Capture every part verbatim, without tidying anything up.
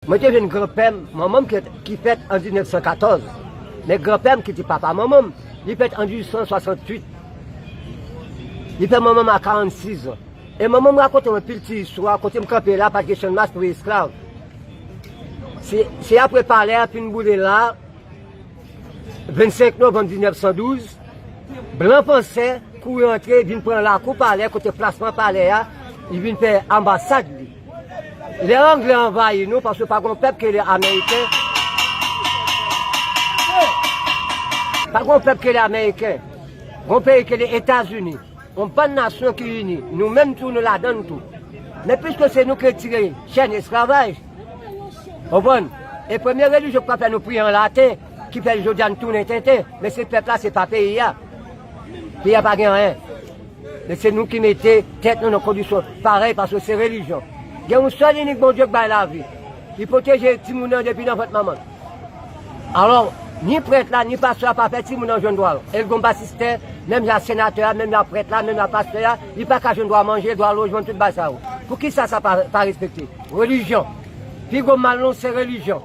Mwen te jwenn granpè m, manman m ki, ki fèt an diznèf san katòz. Men granpè m ki te papa manman m, li fèt an dizuit san swasanntuit. Li fè manman m a karannsizan. E manman m rakonte m anpil ti istwa, kote m kanpe la, pa t gen chanmas pou esklav. Se, se apre palè a fin boule la, vennsenk novanm diznèf san douz, blan fransè kouri antre, vin pran lakou palè, kote plasman palè a, li vin fè anbasad li. Lè Anglè anvayi nou, paske pa gon pèp ki rele Ameriken, pa gon pèp ki rele Ameriken, gon peyi ki rele Etazini. Yon bann nasyon ki ini, nou menm tou, nou ladann tou. Men piske se nou ki retire chèn esklavaj, konprann? E premye relijyon ki pa fè nou priye an laten, ki fè jodi a nou tounen tenten. Men se pèp la, se pa peyi a. Peyi a pa gen anyen. Men se nou ki mete tèt nou nan kondisyon parèy, paske se relijyon. Gen yon sèl inik Bondye k bay lavi. Li pwoteje timoun nan depi nan vant manman l. Alò, ni prèt la, ni pastè a pa fè timoun nan jwenn dwa yo. E l gon batistè, menm jan senatè a, menm jan prèt la, menm jan pastè a, li pa ka jwenn dwa manje, dwa lojman, tout bagay sa yo. Poukisa sa pa, pa respekte? Relijyon. Pi gwo mal nou, se relijyon.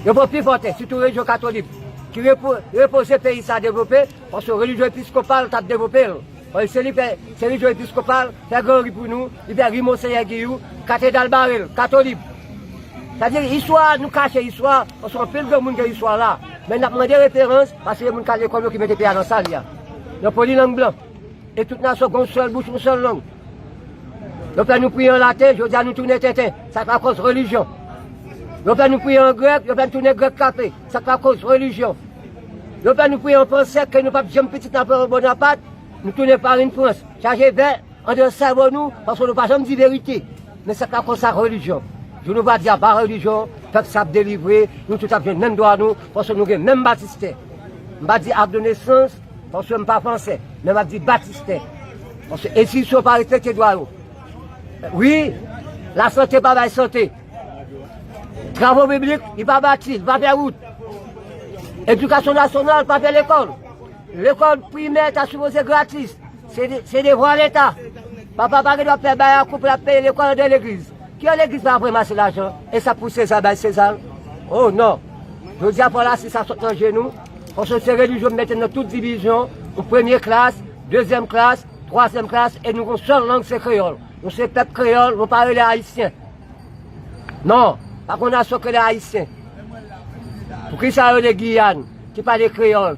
Yo pran pi fò tè, sitou relijyon katolik, ki repo-, repoze peyi sa devlope, paske relijyon episkopal t ap devlope l. Paske se li fè, se relijyon episkopal, fè gran ri pou nou, li fè ri Monseyè Giyou, katedral bare l, katolik. Sa di, istwa, nou kache istwa, paske anpil granmoun gen istwa la. Men n ap mande referans, paske se moun k al lekòl yo ki mete peyi a nan sa l ye a. Nan polilang blan. E tout nasyon gen yon sèl bouch, yon sèl lang. Yo fè nou priye an laten, jodi a nou tounen tenten. Sa k lakoz relijyon. Yo fè nou priye an grèk, yo fè nou tounen grèk kafe. Sa k lakoz relijyon. Yo fè nou priye an fransè, ke nou p ap janm pitit Napoleyon Bonaparte, nou tounen farin Frans. Chaje vè andedan sèvo nou, paske nou pa janm di verite. Men sa k lakoz sa relijyon. Jou nou va di aba relijyon, pèp sa ap delivre, nou tout ap jwenn menm dwa nou, paske nou gen menm batistè. M pa di ak de nesans, paske m pa fransè, men m ap di batistè. Paske enstitisyon pa respekte dwa yo. Wi, lasante pa bay sante. Travo piblik, li pa bati, li pa fè wout. Edikasyon nasyonal pa fè lekòl. Lekòl primè ta sipoze gratis. Se de-, se devwa Leta. Papa pa gen dwa fè bayakou pou l ap peye lekòl anndan legliz. Ki yon legliz pa vre mache lajan? E sa pou Seza bay Seza? Oh non. Jodi a fò lasiz sa sot nan je nou. Paske se relijyon mete nan tout divizyon. Ou premye klas, dezyèm klas, twazyèm klas, e nou gon sèl lang se kreyòl. Nou se pèp kreyòl, nou pa rele ayisyen. Non, pa gon nasyon ki rele ayisyen. Poukisa yo rele Giyàn, ki pale kreyòl,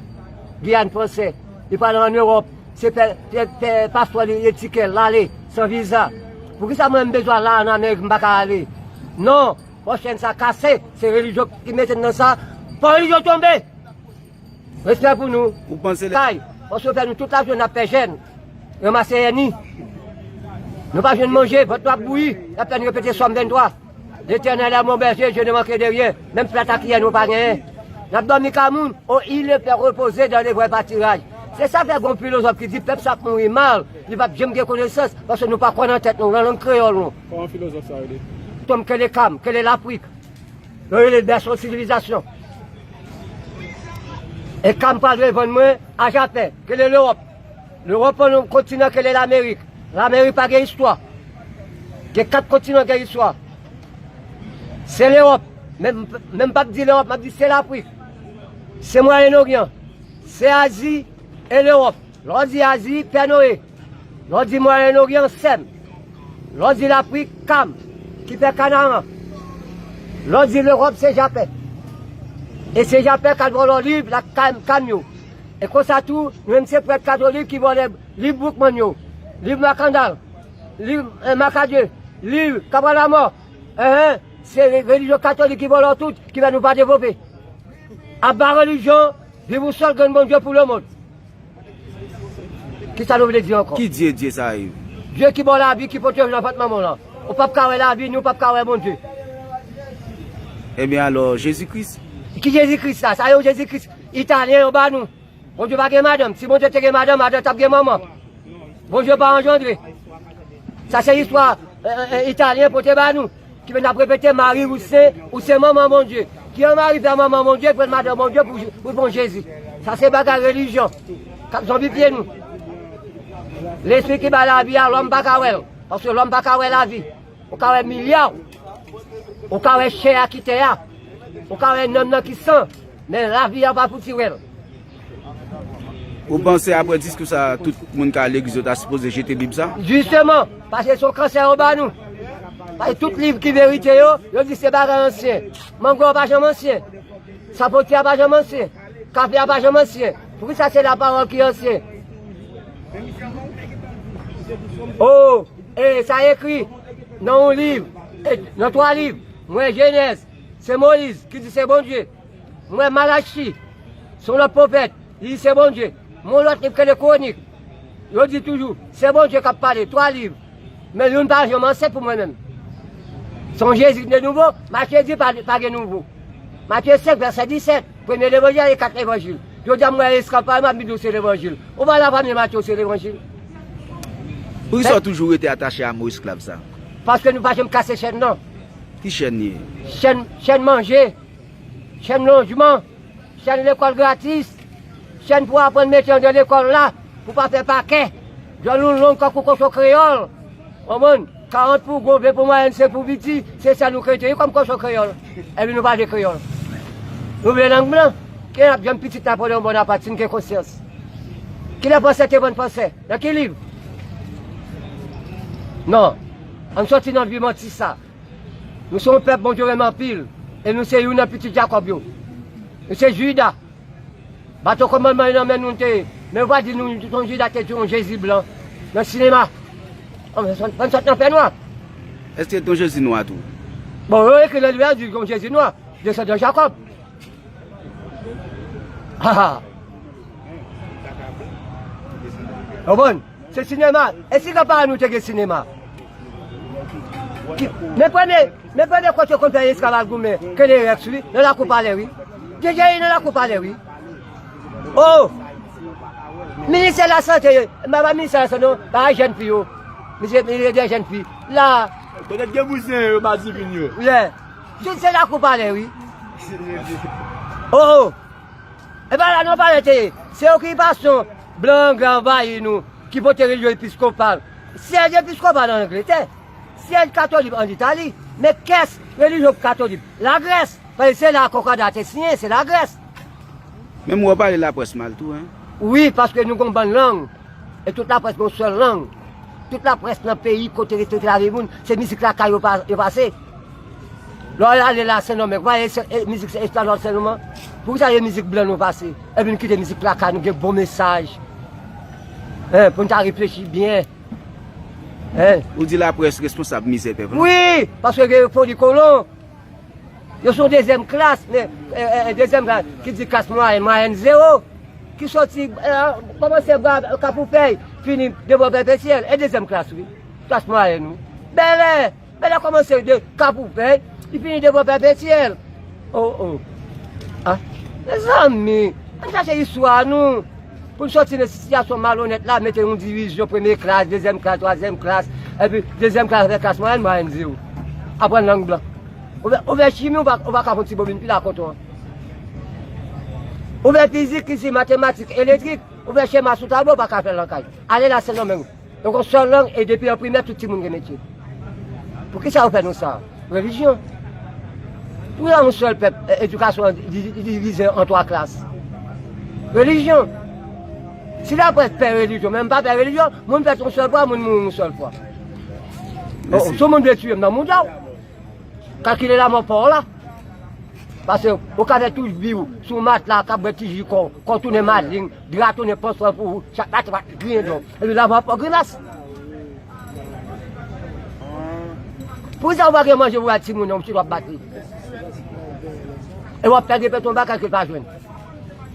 Giyàn fransè, li pale ann Ewòp, se fè, fè, fè paspò li, li tikè l ale, san viza. Poukisa mwen m bezwen al la ann Amerik, m pa ka ale? Non, fò chèn sa kase, se relijyon ki mete n nan sa, fò relijyon tonbe! Respè pou nou. Ou panse le- Kay, paske w fè nou tout lajounen n ap fè jèn, ranmase èni. Nou pa jwenn manje, vant nou ap bouyi, n ap fè nou repete Sòm venntwa. L'Éternel est mon berger, je ne manquerai de rien. Menm plat a kiyè nou pa genyen. N ap dòmi kay moun, oh, il le fait reposer dans les verts pâturages. Se sa fè gon filozòf ki di pèp sa ap mouri mal, li p ap janm gen konesans, paske nou pa kwè nan tèt nou, nan lang kreyòl nou. Kòman filozòf sa rele? Tom, kele Kam, kele Lafrik. Yo rele l bèso sivilizasyon. E Kam pral revann mwen a Japè, kele Lewòp. Lewòp an yon kontinan kele Lamerik. Lamerik pa gen istwa. Gen kat kontinan gen istwa. Se Lewòp. Men, men m p ap di Lewòp, m ap di se Lafrik. Se Mwayen Oryan. Se Azi e Lewòp. Lè w di Azi, Pè Noye. Lè w di Mwayen Oryan, Sèm. Lè w di Lafrik, Kam, ki fè Kanaran. Lè w di Lewòp, se Japè. E se Japè k al vòlò liv la Kam, Kam yo. E konsa tou, nou menm se prèt katolik ki vòlè liv Boukman yo, liv Makandal, liv, eh, Makadye, liv Kabralamò. Enhen, se re-, relijyon katolik ki vòlò tout, ki fè nou pa devlope. Aba relijyon, viv yon sèl grenn Bondye pou lemonn. Kisa nou vle di ankò? Ki Dye, Dye sa ye? Dye ki ba w lavi, ki pote w nan vant manman w lan. Ou p ap ka wè lavi, ni w p ap ka wè Bondye. Ebyen alò, Jezi Kris? Ki Jezi Kris la? Sa yo Jezi Kris italyen yo ba nou. Bondye pa gen madanm. Si Bondye te gen madanm, madanm t ap gen manman. Bondye pa anjandre. Sa se istwa, eh, eh, eh, italyen pote ba nou. Ki vin ap repete, Mari ou se, ou se manman Bondye. Ki yon mari fè manman Bondye, pran madanm Bondye pou, pou bon Jezi. Sa se bagay relijyon k ap zonbifye nou. Lespri ki bay lavi a, lòm pa ka wè l, paske lòm pa ka wè lavi. Ou ka wè milya, Ou ka wè chè a ki tè a, ou ka wè nanm nan ki san, men lavi a pa pou ti wè l. Ou panse apre diskou sa, tout moun k al legliz yo ta sipoze jete Bib sa? Jisteman, paske se yon kansè yo ba nou. Paske tout liv ki verite yo, yo di se bagay ansyen. Mango a pa janm ansyen. Sapoti a pa janm ansyen. Kafe a pa janm ansyen. Poukisa se lapawòl ki ansyen? Oh, e sa ekri nan yon liv, e nan twa liv. M wè Jenèz, se Moyiz ki di se Bondye. M wè Malachi, se yon lòt pwofèt, li di se Bondye. M wè yon lòt liv ki rele Kwonik, yo di toujou se Bondye k ap pale, twa liv. Men youn pa janm ansyen pou mwen menm. Se yon Jezi ki te nouvo, Matye di pa, pa gen nouvo. Matye senk, vèsè disèt, premye levanjil e kat levanjil. Jodi a m wè esklav pa m ap di w se levanjil. Ou pa la fanmi Matye w se levanjil. Poukisa w toujou rete atache a mo esklav sa? Paske nou pa janm kase chèn nan. Ki chèn li ye? Chèn, chèn manje, chèn lojman, chèn lekòl gratis, chèn pou aprann mete anndan lekòl la, pou pa fè pakè. Djòl nou long kankou kochon kreyòl. Konprann? Karant pou gwo, ven pou mwayèn, senk pou piti, se sa nou kreye kòm kochon kreyòl. Epi nou pa vle kreyòl. Nou vle lang blan. Kilè n ap janm pitit Napoleyon Bonaparte si n gen konsyans? Kilè fransè te vann fransè? Nan ki liv? Non. Ann sòti nan vi manti sa. Nou se yon pèp Bondye renmen anpil. E nou se youn nan pitit Jakòb yo. Nou se Jida. Bato kòmandman yo nan men nou te ye. Men yo pa di nou se yon Jida te di yon Jezi blan nan sinema. Ann sòt, ann sòt nan fènwa. Èske te yon Jezi nwa tou? Bon, yo ekri nan Bib la, di yon Jezi nwa, desandan Jakòb. Ha, ha. Konprann? Se sinema. E si granpapa nou te gen sinema? Ki, men premye, men premye kote yo konn fè esklav al goumen, Kennerèks, wi, nan lakou palè, wi. Deja ye nan lakou palè, wi. Oh! Ministè lasante, m pa ministè lasante non, bagay jèn fi yo. Misye, misye de jèn fi. La. Petèt gen bouzen yo pa divin yo. Yeah. Tout se lakou palè, wi. Oh, oh. E pa la non palè te ye. Se okipasyon blan anglè anvayi nou, ki pote relijyon episkopal. Syèj episkopal an Angletè, syèj katolik an Itali, men kès relijyon katolik Lagrès, paske se la konkòda te siyen, se Lagrès. Men m wè w pale laprès mal tou, en. Wi, paske nou gon bann lang. E tout laprès gen yon sèl lang. Tout laprès nan peyi kote rete lavi moun, se mizik lakay yo pa, yo pase. Lè w ale la Sendomeng, w pa e, e mizik se esklav Sendomeng? Poukisa e mizik blan nou pase? Epi nou kite mizik lakay nou gen bon mesaj. Hein, pou n ta reflechi byen. Hein? Ou di laprès responsab mizè pèp la? Wi, paske gen foli kolon. Yo se yon dezyèm klas, men, e, e, e, dezyèm klas, ki di klas mwayèn, mwayèn zewo, ki soti, e, kòmanse bwa Kapoupèy, fini devan Pèpetyèl, e dezyèm klas, wi. Klas mwayèn, wi. Bèlè, Bèlè kòmanse de Kapoupèy, li fini devan Pèpetyèl. Oh, oh. Ah, mezanmi, ann chache istwa nou. Pou n sòti nan sitiyasyon malonèt la, mete yon divizyon, premye klas, dezyèm klas, twazyèm klas, epi dezyèm klas avèk klas mwayèn, mwayèn zewo. Aprann lang blan. Ou fè, ou fè chimi, ou pa, ou pa ka fè yon ti bobin pil a koton an. Ou fè fizik, isit, matematik, elektrik, ou fè chema sou tablo, ou pa ka fè l nan kay. Ale la Sendomeng. Donk, yon sèl lang, e depi an primè, tout timoun gen metye. Poukisa yo fè nou sa? Relijyon. Poukisa yon sèl pèp, e, edikasyon an di-, di-, divize an twa klas? Relijyon. Si laprès pè relijyon, men m pa pè relijyon, moun fèt yon sèl fwa, moun mouri yon sèl fwa. Mèsi. Sou moun vle tiye m nan mouda w. Kalkile lanmò pa w la. Paske ou ka fè tout vi w sou matla, k ap bwè ti ji kò w, kò w tounen maleng, dra tounen panswèl pou ou, chak maten w ap griyen dlo. Epi lanmò pa w grimas. Poukisa ou pa gen manje pou bay timoun nan, ou pitit w ap bat li? E w ap fè repete yon bagay ke l pa jwenn.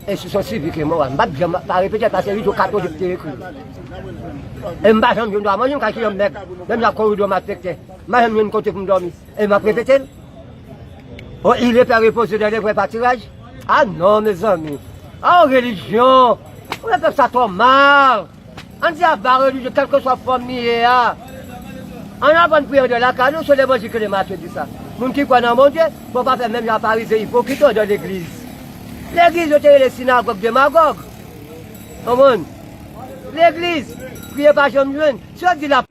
Enstriksyon sivik e moral. M p ap janm pa repete l paske li tou katolik te ekri l. E m pa janm jwenn dwa manje, m ka kijan m mèg, menm jan koridò m afekte. M pa janm jwenn kote pou m dòmi. E m ap repete l. Oh, il est fait reposer dans les vrais pâturages. Ah non, mezanmi. Ah, relijyon. Ou fè pèp sa twò mal. Ann di aba relijyon, kèlkeswa fòm li ye a. Ann aprann priye anndan lakay nou, se levanjil ke le Matye di sa. Moun ki kwè nan Bondye, fò w pa fè menm jan a Farizyen ipokrit yo anndan legliz. Legliz yo te rele sinagòg demagòg. Konprann? Legliz, priye pa janm jwenn. Si yo di la,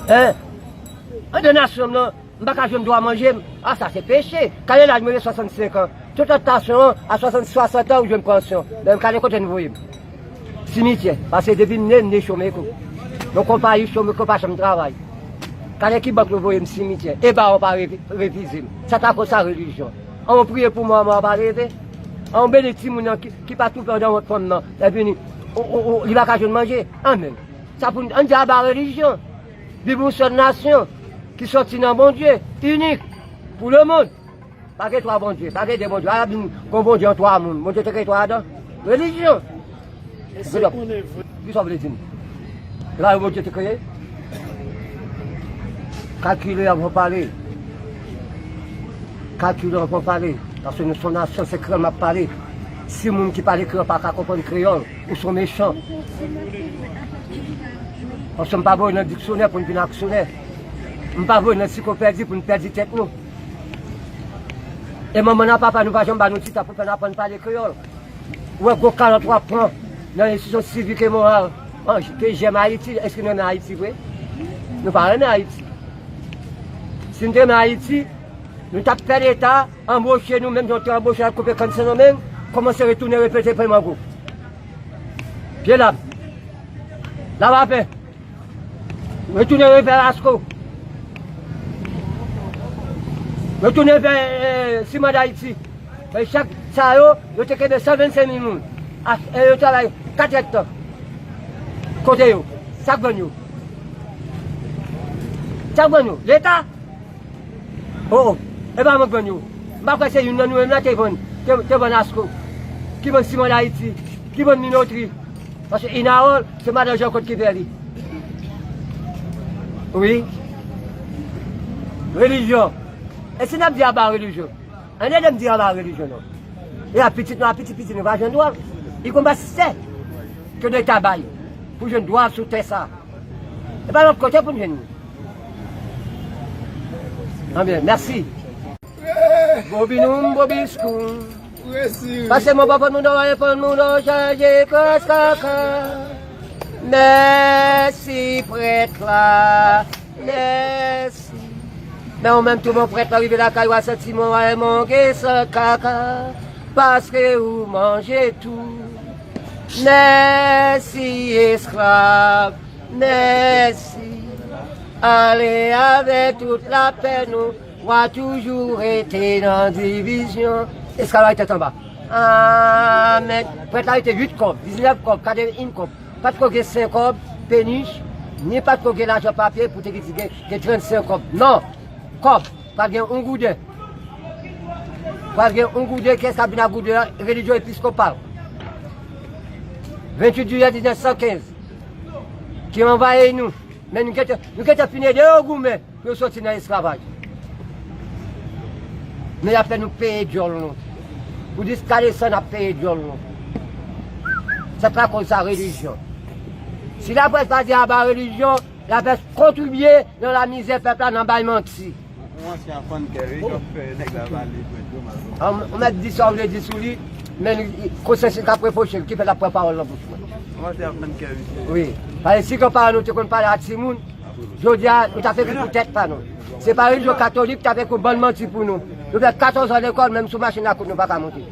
hein? Anndan nasyon m nan, M pa ka jwenn dwa manje m. A, sa se peche. Gade laj mwen, swasannsenk an. Tout tantasyon an, a swasant, swasant an, ou jwenn pansyon. Men gade kote n voye m. Simityè. Paske depi m ne, m ne chome kou. Yon konpayi chome kou pa janm travay. Gade ki bank nou voye m simityè. E ba ou pa refi-, refize m. Sa ta koz sa relijyon. An ou priye pou mò, mò pa leve. An ou beni timoun nan ki, ki pa toufe andan vant fanm nan. Epi ni, ou, ou, ou, li pa ka jwenn manje. Anmèn. Sa pou n, ann di aba relijyon. Viv yon sèl nasyon ki sòti nan Bondye inik pou lemonn. Pa gen twa Bondye, pa gen de Bondye. A la vin gon Bondye an twa moun. Bondye te kreye twa adan. Relijyon. Kisa w vle di m? Se pa yon Bondye te kreye? Kalkile anvan pale. Kalkile anvan pale. Paske nou se yon nasyon, se kreyòl m ap pale. Si moun ki pale kreyòl pa ka konprann kreyòl, ou se yon mechan. Paske m pa voye nan diksyonè pou n vin aksyonè. M pa voye nan ansiklopèdi pou n pèdi tèt nou. E manman n ak papa nou pa janm ba nou ti tan pou fè n aprann pale kreyòl. Ou wè gwo kalòt w ap pran nan enstitisyon sivik e moral. An, te jèm Ayiti, èske nou renmen Ayiti vre? Nou pa renmen Ayiti. Si n te renmen Ayiti, nou t ap fè Leta anboche nou, menm jan yo te anboche al koupe kann Sendomeng, kòmanse retounen repete pye mango. Pye lab. Lavapen. Retounen revè Lasco. Retounen vè, eh, Siman Dayiti. E chak sa yo, yo te kenbe san vennsenk mil moun. A, e yo travay kat èdtan. Kote yo? Sa k vann yo? Sa k vann yo? Leta? O, o. E pa mwen k vann yo. M pa kwè se youn nan nou menm la te vann, te, te vann Asko. Ki vann Siman Dayiti. Ki vann Minotri. Paske Inawòl, se madan Jean Claude ki fè li. Wi. Relijyon. E si n ap di aba relijyon? Ann ede m di aba relijyon non. E a pitit nou, a pitit pitit nou pa jwenn dwa. Li konn pa sè ke Leta bay pou jwenn dwa sou tè sa. E pa lòt kote pou n jwenn li. Anbyen, mèsi. Bobinoum, bobiskoum. Pase mò pa fòn moun, an fòn moun, an chaje kras kaka. Mèsi prèt la, mèsi. Men ou menm tou bon prèt la, rive lakay ou a santi mò a manje san kaka. Paske ou manje tou. Mèsi esklav, mèsi. Ale avèk tout lapè nou. W a toujou rete nan divizyon. Esklav la tèt anba. Amèn. Prèt la rete uit kòb, diznèf kòb, katrevenn kòb. Pa t ko gen senk kòb, penich, ni pa t ko gen lajan papye pou te ki di gen, gen trannsenk kòb. Non. Kòb. Pral gen yon gouden. Pral gen yon gouden, kiyès k ap vin ak gouden an? Relijyon episkopal. Venntuit jiyè diznèf san kenz. Ki anvayi nou. Men nou gentan, nou gentan fin ede yo goumen. Pou yo soti nan esklavaj. Men y ap fè nou peye dyòl nou. Pou jiska desann ap peye dyòl nou. Sa pa koz sa relijyon. Si laprès pa di aba relijyon, laprès kontribye nan lamizè pèp la nan bay manti. Yon ansyen afannkè, wi, k ap fè nèg la pale pwent yo mal. An, ou mèt di sa w vle di sou li, men konsyans li k ap repwoche l, ki fè l ap pran pawòl nan bouch mwen. Yon ansyen afannkè, misye. Wi. Paske si granparan nou te konn pale a timoun, jodi a, nou t ap ekri pou tèt pa nou. Se pa relijyon katolik t ap ekri yon bann manti pou nou. Nou fè katòz an lekòl, menm sou machin lakout nou pa ka monte.